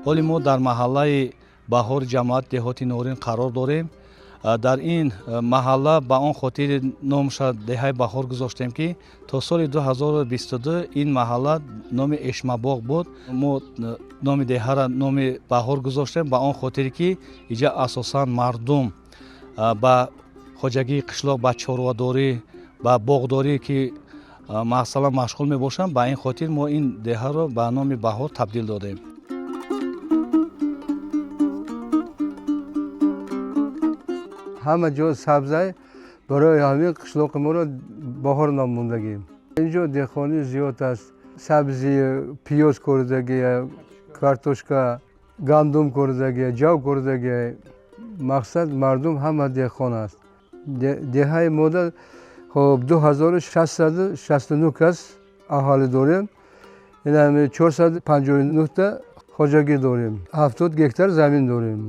Ҳоли мо дар маҳаллаи Баҳор ҷамоати деҳоти Норин қарор дорем. Дар ин маҳалла ба он хотири номша деҳаи Баҳор гузоштем, ки то соли 2022 ин маҳалла номи Эшмабоғ буд. Мо номи деҳара номи Баҳор гузоштем ба он хотире, ки иҷа асосан мардум ба хоҷагии қишлоқ, ба чорвадорӣ, ба боғдорӣ, ки масалан машғул мебошанд. Ба ин хотир мо ин деҳаро ба номи Баҳор табдил додем. Ҳама ҷо сабзай, барои ҳамин қишлоқи моро Баҳор ном мондагем. Инҷо деҳқонӣ зиёд аст. Сабзи, пиёз коридагӣ, картошка, гандум коридагӣ, ҷав коридагӣ. Мақсад, мардум ҳама деҳқон аст. Деҳаи мода хоб 2669 кас аҳолӣ дорем. Инами 459 та хоҷагӣ дорем. 70 гектар замин дорем.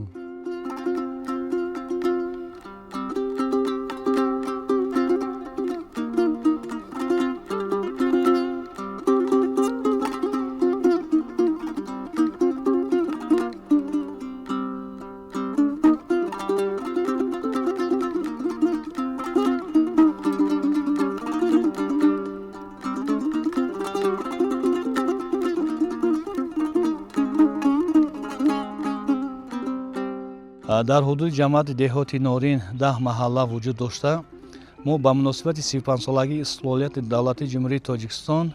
Дар ҳудуди ҷамоати деҳоти Норин 10 маҳалла вуҷуд дошта, мо ба муносибати 35-солагии истиқлолияти давлатии Ҷумҳурии Тоҷикистон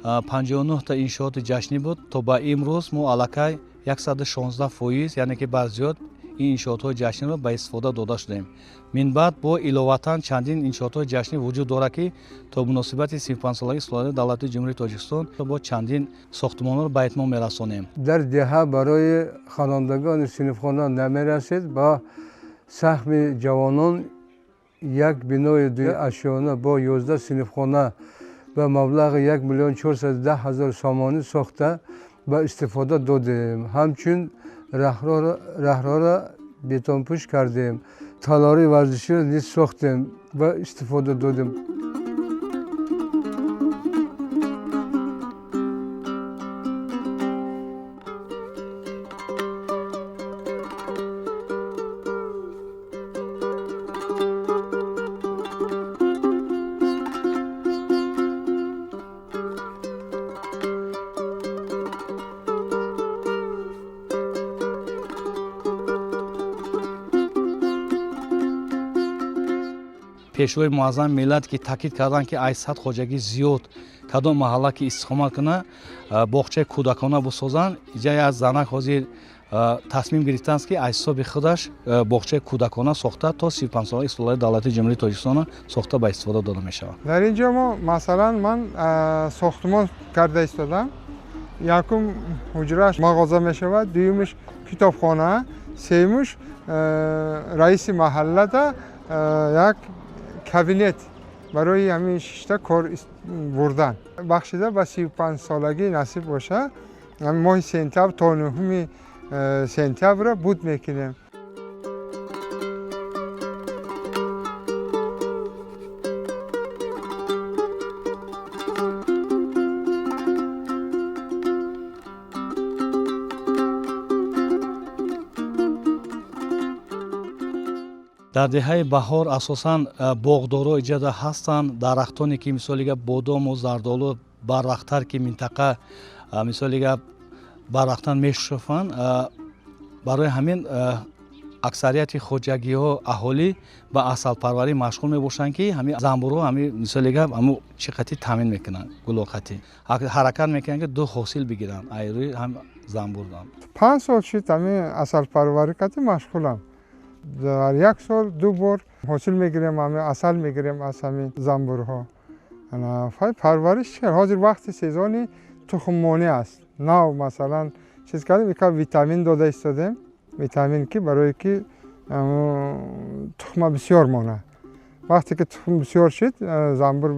59та иншооти ҷашнӣ буд. То ба имрӯз мо аллакай 116%, яъне ки бар зиёд ин иншоотҳои ҷашниро ба истифода дода шудем. Минбаъд бо иловатан чандин иншоотҳои ҷашнӣ вуҷуд дорад, ки то муносибати 35-солагии истиқлолияти давлатии Ҷумҳурии Тоҷикистон бо чандин сохтмонҳоро ба итмом мерасонем. Дар деҳа барои хонандагони синфхона намерасид. Ба саҳми ҷавонон як бинои дуашёна бо 11 синфхона ба маблағи 1 410 000 сомонӣ сохта ба истифода додем. Ҳамчун раҳрора бетонпӯш кардем. Толори варзиширо низ сохтем ва истифода додем. Пешвои муаззами миллат ки таъкид карданд, ки ай 100 хоҷагӣ зиёд кадом маҳалла ки истиқомат кунад, боғчаи кӯдакона бисозанд. Иҷа як занак ҳозир тасмим гирифтааст, ки аз ҳисоби худаш боғчаи кӯдакона сохта, то 35-солаи истиқлолияти давлатии Ҷумҳурии Тоҷикистона сохта ба истифода дода мешавад. Дар ин ҷо мо, масалан, ман сохтмон карда истодам. Якум ҳуҷраш мағоза мешавад, дуюмаш китобхона, сеюмаш раиси маҳаллада як кабинет барои ҳамин шишта кор бурдан. Бахшида ба 35-солагӣ, насиб боша, моҳи сентябр то 9-уми сентябрро буд мекунем. Дар деҳаи Баҳор асосан боғдоро иҷода ҳастанд. Дарахтоне ки, мисоли гап, бодому зардолу барвақттар, ки минтақа, мисоли гап, барвақттар мешуфанд. Барои ҳамин аксарияти хоҷагиҳо, аҳолӣ ба асалпарварӣ машғул мебошанд, ки ҳамин занбурҳо ҳамин, мисоли гап, ҳамун чӣ қатӣ таъмин мекунанд, гулоқатӣ ҳаракат мекунанд, ки ду ҳосил бигиранд айрӯи ҳам занбурдан. 5 сол шуд, ҳамин асалпарварӣ кати машғулам. Дар як сол ду бор ҳосил мегирем, ҳамин асал мегирем аз ҳамин занбурҳо. Парвариш чи, ҳозир вақти сезони тухммонӣ аст. Нав, масалан, чиз кардем, ика витамин дода истодем, витамин, ки барое ки тухма бисёр монад. Вақте ки тухм бисёр шуд, занбур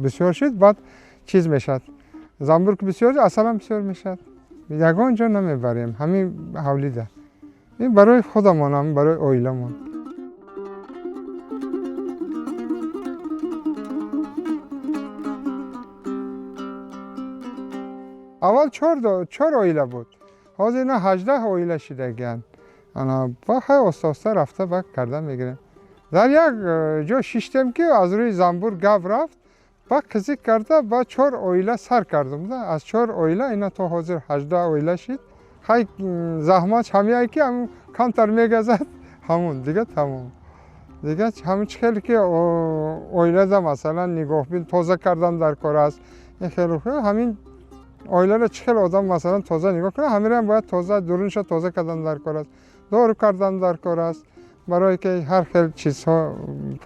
бисёр шуд, баъд чиз мешавад. Занбур ки бисёр, асалам бисёр мешавад. Ягон ҷо намебарем, ҳамин ҳавлида. Ин барои худамон, ҳам барои оиламон. Аввал чор оила буд. Ҳозир ина 18 оила шидагианд. Ана ба хай оста-оста рафта ба карда мегирем. Дар як ҷо шиштем, ки аз рӯи занбур гап рафт, ба қизиқ карда ба чор оила сар кардум. Аз чор оила ина то ҳозир 18 оила шид. Хай, заҳмат ҳамяе ки камтар мегазад, ҳамун дига тамом. Дига ҳамин чӣ хеле ки оилада, масалан, нигоҳбин, тоза кардан дар кор аст, ин хеле ҳамин оиларо чӣ хел одам, масалан, тоза нигоҳ кунад, ҳаминам бояд тоза, дурунша тоза кардан дар кор аст, дору кардан дар кор аст, барое ки ҳар хел чизҳо,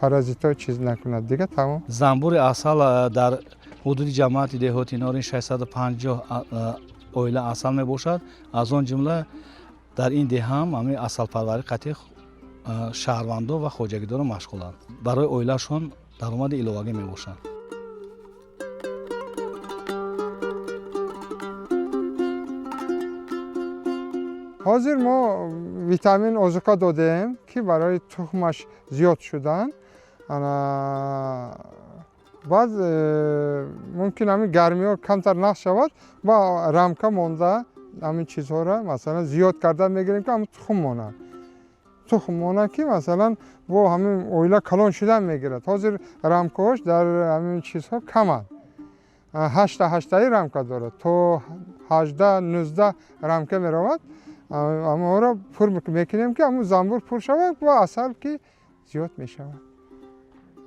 паразитҳо чиз накунад. Дига тамом. Занбури асал дар ҳудуди ҷамоати деҳоти Норин 650 оила асал мебошад. Аз он ҷумла дар ин деҳа ҳам ҳамин асалпарварӣ қатъи шаҳрвандон ва хоҷагидорон машғуланд, барои оилаашон даромади иловагӣ мебошанд. Ҳозир мо витамин озуқа додем, ки барои тухмаш зиёд шудан. Баъд мумкин ҳамин гармиҳо камтар нақш шавад, ба рамка монда ҳамин чизҳоро, масалан, зиёд карда мегирем, ки ҳамин тухм монад, тухм монад, ки, масалан, бо ҳамин оила калон шудан мегирад. Ҳозир рамкаҳош дар ҳамин чизҳо каманд, ҳашта ҳаштаи рамка дорад, то 18, 19 рамка меравад. Аморо пур мекунем, ки ҳамун занбур пур шавад ва асал ки зиёд мешавад.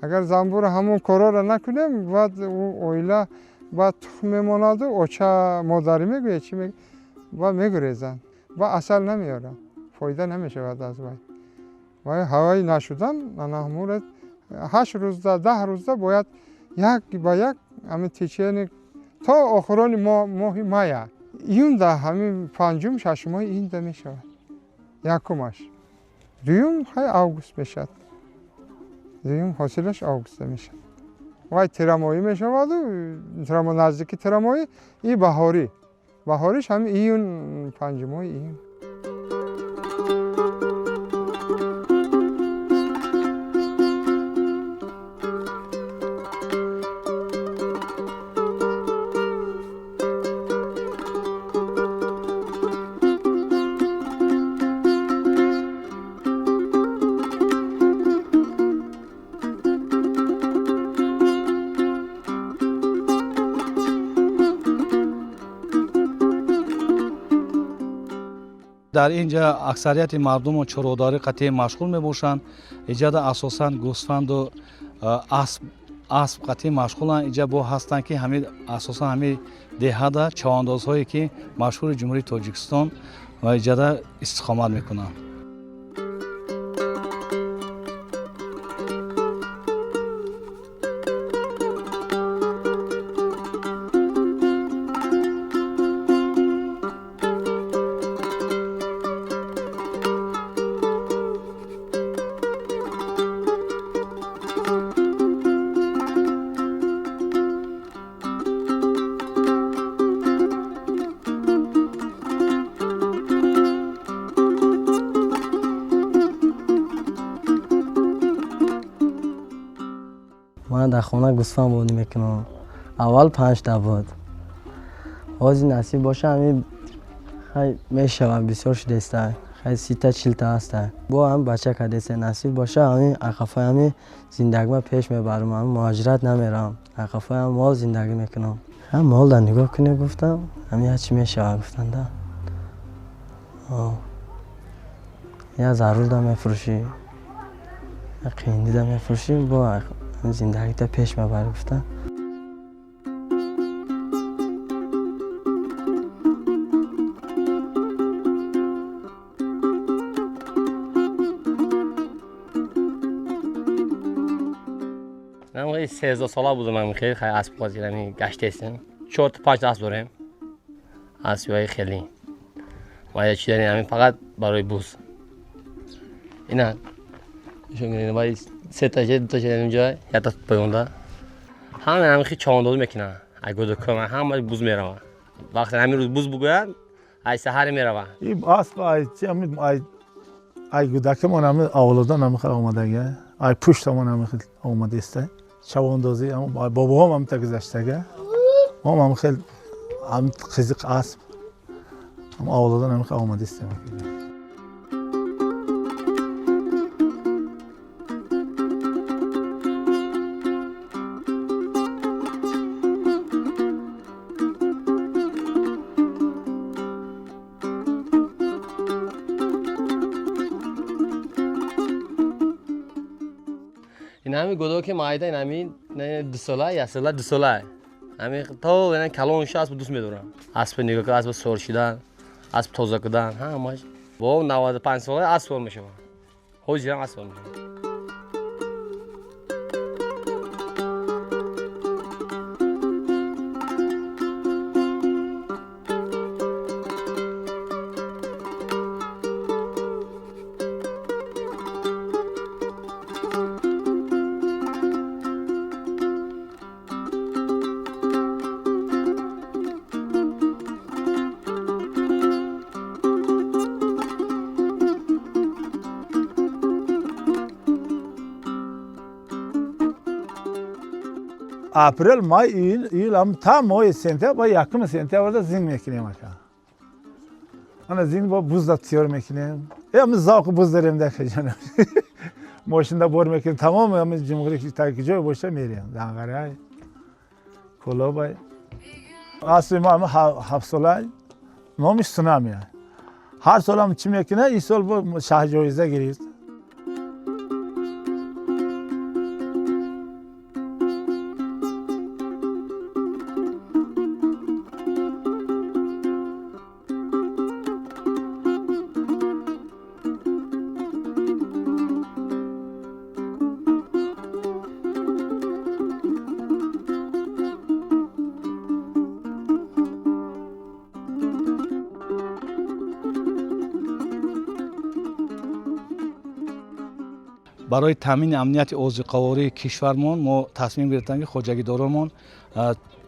Агар занбур ҳамун корҳоро накунем, баъд ӯ оила баъд тухм мемонаду оча модарӣ мегӯяд, чи ва мегурезанд ва асал намеоранд, фоида намешавад аз вай. Вай ҳавои нашудан ана ҳамура 8 рӯзда, 10 рӯзда бояд як ба як ҳамин течение то охирони моҳи мая, июнда, ҳамин панҷум, шашумои июнда мешавад якумаш. Дуюм хай август мешавад, дуюм ҳосилаш августда мешавад. Вай тирамоҳӣ мешаваду наздики тирамоҳӣ и баҳорӣ, баҳориш ҳамин июн, панҷумои июн. Дар ин ҷа аксарияти мардуму чорводорӣ қатъи машғул мебошанд. Иҷада асосан гӯсфанду асп қатъи машғуланд. Иҷа бо ҳастанд, ки ҳамин асосан ҳамин деҳада чавандозҳое, ки машҳури Ҷумҳурии Тоҷикистон ва иҷада истиқомат мекунанд. Ман дар хона гӯсфанд бонӣ мекунам. Аввал панҷта буд, ҳозир насиб боша, ҳамин хай мешавад, бисёр шудеста, хай 30-та, 40-та ҳаста. Бо ҳам бача кардеста, насиб боша, ҳамин ақафаи ҳамин зиндагима пеш мебарам, ҳамин муҳоҷират намеравам, ақафаи ҳам мол зиндагӣ мекунам. Ҳам мол дар нигоҳ кунед гуфтам, ҳамин ячи мешавад гуфтанда. Я зарурда мефурӯшӣ, я қииндида мефурӯшӣ, бо зиндагита пеш мебарӣ гуфтам. Ман 13 сола будам, ман хеле хай асп бозӣ гаштесем. Чор та, панҷ асп дорем. Аспҳои хеле. Ма чӣ дорем, ҳамин фақат барои буз. Ина нишон кунед, вай се та, ду та инҷо, як та поёнда. Ҳама ҳамин хи чавандозӣ мекунанд. Ай гудакам ҳама буз мераванд. Вақте ҳамин рӯз буз бугӯяд, ай саҳаре мераванд. И асп ай чи ҳамин ай гудакамон, ҳамин авлодан ҳамин хел омадага, ай пуштамон ҳамин хел омадаиста. Чавандозӣ бобоҳом ҳамин та гузаштага. Мо ҳам хел ҳамин қизиқ асп. Ҳам авлодан ҳамин омадистем. Ин ҳами гудо ки майда, ин ҳами 2 сола, 1 сола, 2 сола, ҳами то калон шуда асп дӯст медорам. Аспи нигоҳ кар, асп сор шидан, асп тоза кардан, ҳамаш. Бо 95 сола асп сор мешавам, ҳозирам асп сор мешавам. Апрел, май, июл, июл ҳам та моҳи сентябр, ба 1-уми сентябрда зин мекунем, ака. Ана зин бо бузда тиёр мекунем. Ами завқи буз дорем, дака ҷон. Мошинда бор мекунем, тамом ами ҷумҳури та ҷой боша мерем. Данғарай, Кӯлобай. Асли мо ами 7 сола, номиш Сунами. Ҳар солам чӣ мекунад, ин сол бо шаҳҷоиза гирифт. Барои таъмини амнияти озуқавории кишвармон мо тасмим гирифтем, ки хоҷагидоронмон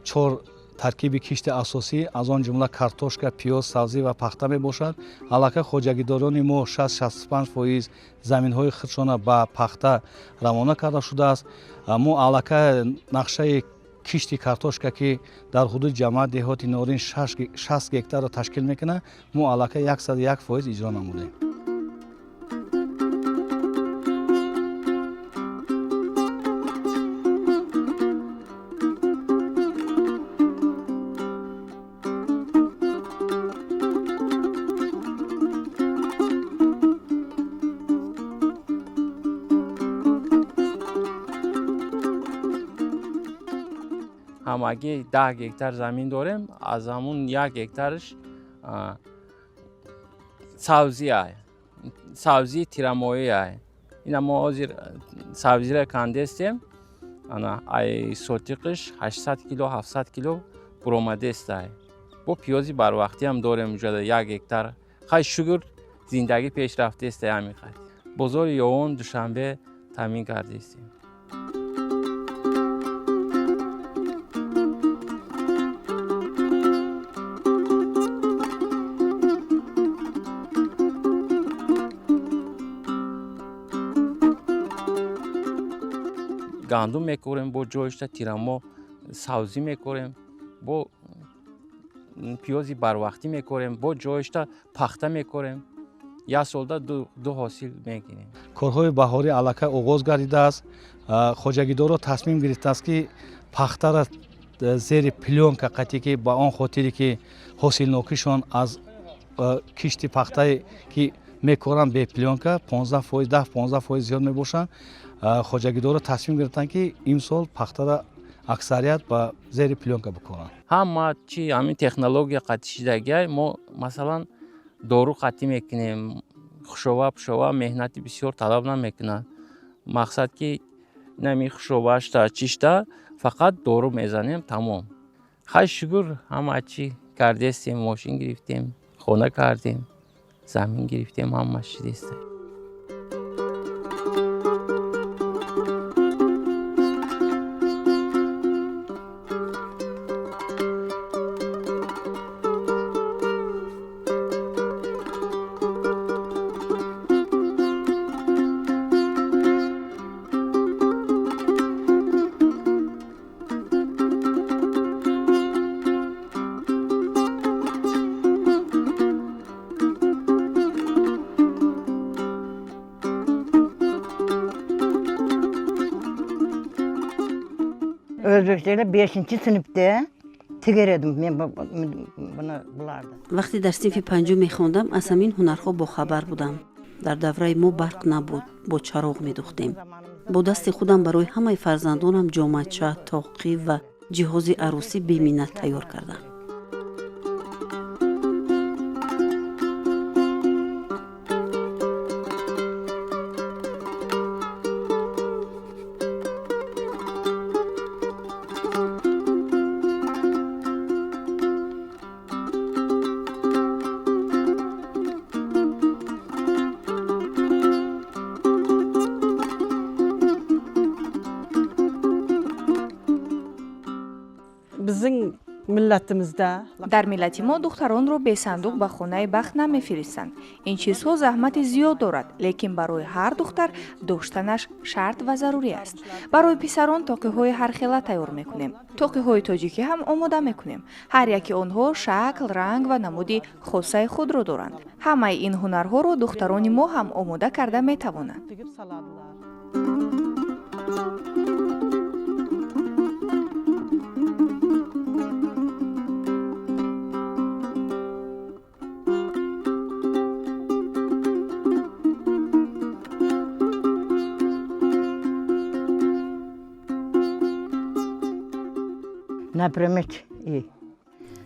чор таркиби кишти асосӣ, аз он ҷумла картошка, пиёз, сабзӣ ва пахта мебошад. Аллакай хоҷагидорони мо 60-65% заминҳои худшона ба пахта равона карда шудааст. Мо аллакай нақшаи кишти картошка, ки дар ҳудуди ҷамоат деҳоти Норин 60 гектарро ташкил мекунад, мо аллакай 101% иҷро намудем. Ҳамагӣ 10 гектар замин дорем, аз ҳамун 1 гектараш сабзӣ ай, сабзии тирамоҳӣ ай. Ина мо ҳозир сабзиро кандестем, ана ай сотиқиш 800 кило, 700 кило буромадестай. Бо пиёзи барвақтиам дорем уҷада 1 гектар. Хай, шукр, зиндагӣ пеш рафтестай. Ҳамин қад бозори Ёвон, Душанбе таъмин кардестем. Гандум мекорем, бо ҷоишта тирамо сабзӣ мекорем, бо пиёзи барвақтӣ мекорем, бо ҷоишта пахта мекорем. Як солда ду ҳосил мегирем. Корҳои баҳорӣ аллакай оғоз гардидааст. Хоҷагидорро тасмим гирифтааст, ки пахтара зери плёнка қатӣ, ки ба он хотире ки ҳосилнокишон аз кишти пахтае, ки мекоранд бе плёнка, 15%, 10-15% зиёд мебошанд. Хоҷагидорро тасмим гирифтанд, ки имсол пахтара аксарият ба зери плёнка бикоранд. Ҳама чи ҳамин технология қатъи шидагиай. Мо, масалан, дору қатъӣ мекунем, хушова пушова меҳнати бисёр талаб намекунад. Мақсад ки инами хушовашта, чишта фақат дору мезанем, тамом. Хай, шукр, ҳама чи кардестем, мошин гирифтем, хона кардем, замин гирифтем, ҳама шидеста. O'zbekchada beshinchi sinfda tigar edim men buni bularni. Вақте дар синфи панҷум мехондам, аз ҳамин ҳунарҳо бохабар будам. Дар давраи мо барқ набуд, бо чароғ медӯхтем. Бо дасти худам барои ҳамаи фарзандонам ҷомача, тоқӣ ва ҷиҳози арӯсӣ беминнат тайёр кардам. Дар миллати мо духтаронро бесандуқ ба хонаи бахт намефиристанд. Ин чизҳо заҳмати зиёд дорад, лекин барои ҳар духтар доштанаш шарт ва зарурӣ аст. Барои писарон тоқиҳои ҳархела тайёр мекунем, тоқиҳои тоҷикӣ ҳам омода мекунем. Ҳар яки онҳо шакл, ранг ва намуди хосаи худро доранд. Ҳамаи ин ҳунарҳоро духтарони мо ҳам омода карда метавонанд.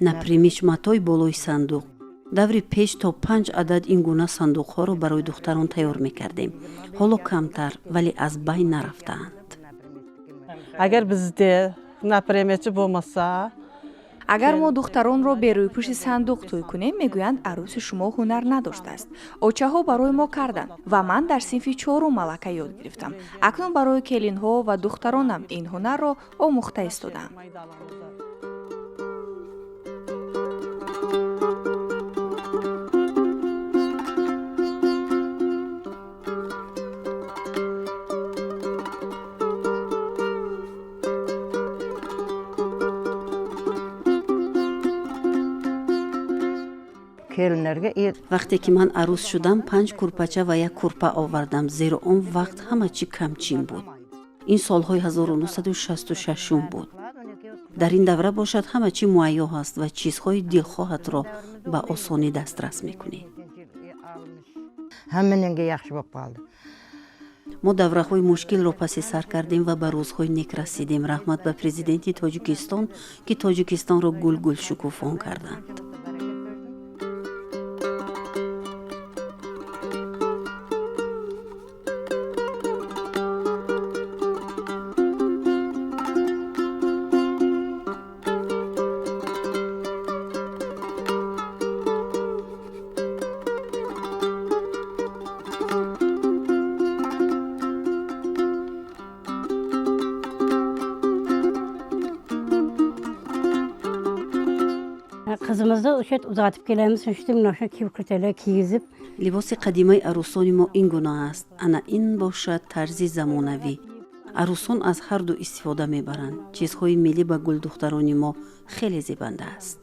Напримич матои болои сандуқ. Даври пеш то 5 адад ин гуна сандуқҳоро барои духтарон тайёр мекардем. Ҳоло камтар, вале аз байн нарафтаанд. Агар бизде напримечи болмаса, Агар мо духтаронро берӯйпӯши сандуқ тӯй кунем, мегӯянд, арӯси шумо ҳунар надоштааст. Очаҳо барои мо карданд ва ман дар синфи чорум малака ёд гирифтам. Акнун барои келинҳо ва духтаронам ин ҳунарро омӯхта истодаам. Вақте ки ман арӯс шудам, 5 курпача ва як курпа овардам, зеро он вақт ҳама чӣ камчин буд. Ин солҳои 1966 буд. Дар ин давра бошад, ҳама чӣ муайё ҳаст ва чизҳои дилхоҳатро ба осонӣ дастрас мекунӣ. Мо давраҳои мушкилро паси сар кардем ва ба рӯзҳои нек расидем. Раҳмат ба президенти Тоҷикистон, ки Тоҷикистонро гулгул шукуфон карданд. Qizimizni o'sha uzatib kelamiz, shu mana shu kurtalar kiygizib. Либоси қадимаи арӯсони мо ин гуна аст. Ана ин бошад тарзи замонавӣ. Арӯсон аз ҳар ду истифода мебаранд. Чизҳои миллӣ ба гулдухтарони мо хеле зебанда аст.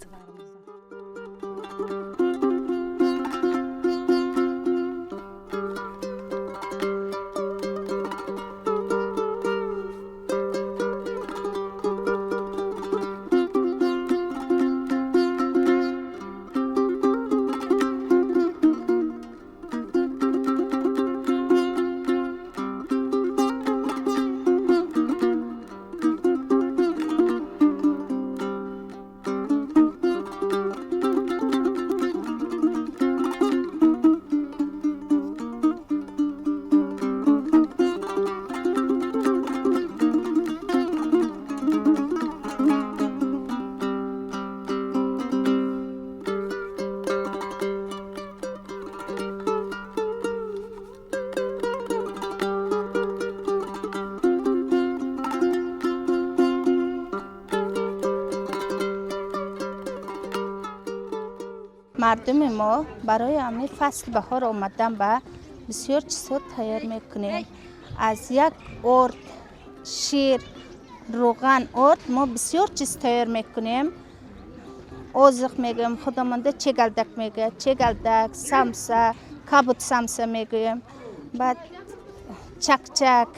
Мардуми мо барои ҳамин фасли баҳор омадан ба бисёр чизҳо тайёр мекунем. Аз як орд, шир, рӯған, орд мо бисёр чиз тайёр мекунем. Озиқ мегӯем, худомонда чегалдак мегӯяд, чегалдак, самса, кабуд самса мегӯем, баъд чакчак,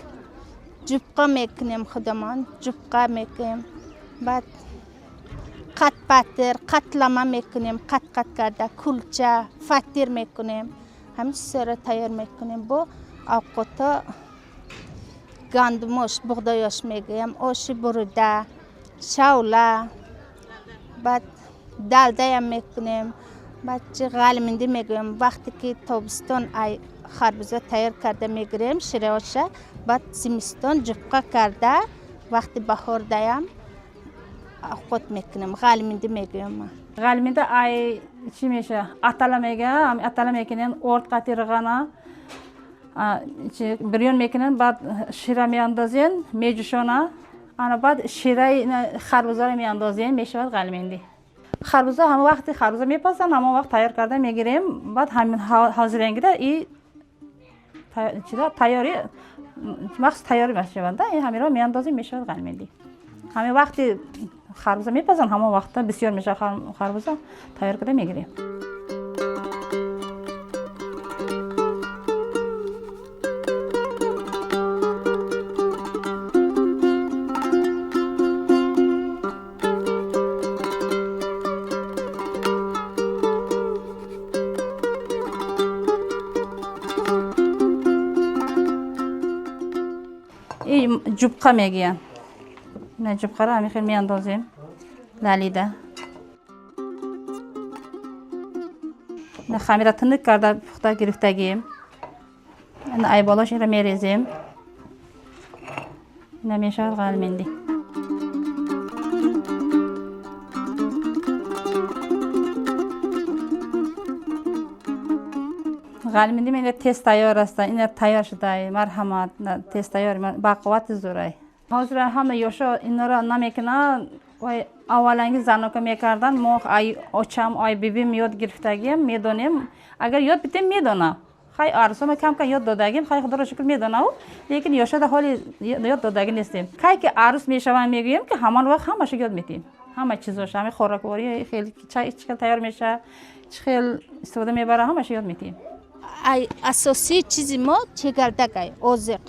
Ҷубқа мекунем худамон, ҷубқа мекунем. Баъд қатпатир, қатлама мекунем, қат-қат карда, кулча, фатир мекунем. Ҳамин чизҳоро тайёр мекунем. Бо овқото гандумош, буғдоёш мегӯям, оши буруда, шавла, баъд далдаям мекунем. Баъд чи ғалминди мегӯям. Вақте ки тобистон ай харбуза тайёр карда мегирем, шираоша, баъд зимистон ҷубқа карда, вақти баҳордаям овқот мекунем. Ғалминди мегӯям ман. Ғалминди ай чӣ меша? Атала мега, атала мекунем, орд қати рғана, бирён мекунем, баъд шира меандозем, меҷӯшона, ана баъд шираи харбузаро меандозем, мешавад ғалминди. Харбуза ҳамон вақти харбуза мепазанд, ҳамон вақт тайёр карда мегирем, баъд ҳамин ҳозирангида и тайёри махсус тайёрӣ мешаванд, ҳаминро меандозем, мешавад ғалминди. Ҳамин вақти харбуза мепазанд, ҳамон вақта бисёр мешавад харбуза, тайёр карда мегирем. Ҷубқа мегӯянд. Ина ҷубқаро ҳамин хел меандозем лалида. Ина хамира тунук карда пухта гирифтагием. Ина айболош инро мерезем. Ина мешавад ғалминди. Ғалминди ина тез тайёр аст, ина тайёр шудай, марҳамат, тез тайёр, ба қуввати зӯрай. Ҳозир ҳама ёшо инора намекунанд, вай авваланги занока мекарданд, мо ай очам, ай бибим ёд гирифтагием, медонем. Агар ёд битем медонам. Хай арзома кам-кам ёд додагим, хай худоро шукр медонам, лекин ёшода ҳоли ёд додаги нестем. Кай ки арӯс мешаванд мегӯем ки ҳамон вақт ҳамаша ёд метиҳем. Ҳама чизоша, ҳамин хӯрокворӣ хел чӣ хел тайёр мешавад, чӣ хел истифода мебарад, ҳамаша ёд метиҳем. Ай асосии чизи мо чегалдагай, озиқ.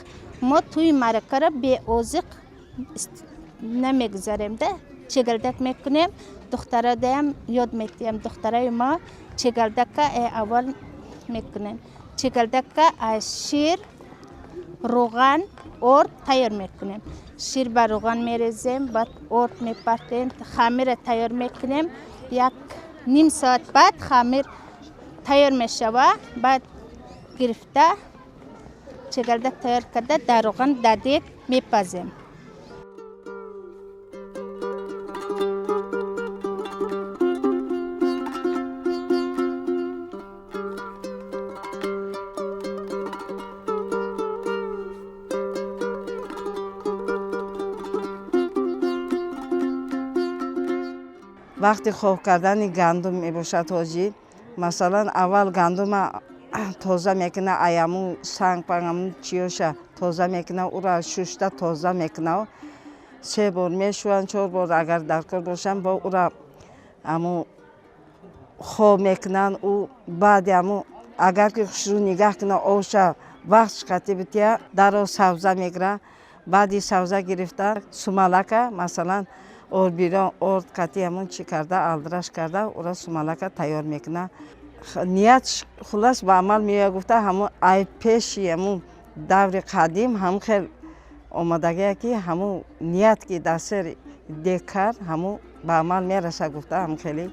Мо тӯи маъракаро беозиқ намегузарем да. Чегалдак мекунем, духтарадаям ёд метиҳем. Духтараи мо чегалдака аввал мекунем. Чегалдака аз шир, рӯған, орд тайёр мекунем. Шир ба рӯған мерезем, баъд орд мепартем, хамира тайёр мекунем. Як ним соат баъд хамир тайёр мешавад, баъд гирифта чегалдак тайёр карда дар рӯған дар дег мепазем. Вақти хоб кардани гандум мебошад ҳоҷӣ. Масалан, аввал гандума тоза мекуна, аяму санг пангаму чиёша тоза мекуна, ура шушта тоза мекуна. Се бор мешӯянд, чор бор агар даркор бошанд, бо ура аму хоб мекунанд. Ӯ баъди аму агар ки хушрӯ нигаҳ куна, оша вақт шикати бития, даро савза мегира. Баъди савза гирифта сумалака, масалан, орбирон орд кати ҳамон чӣ карда, алдраш карда, ура сумалака тайёр мекуна. Ният хулас ба амал меояд гуфта, ҳамон ай пеши ҳамон даври қадим ҳамон хел омадагия ки ҳамон ният ки дар сари дег кард, ҳамон ба амал мерасад гуфта ҳамон хеле.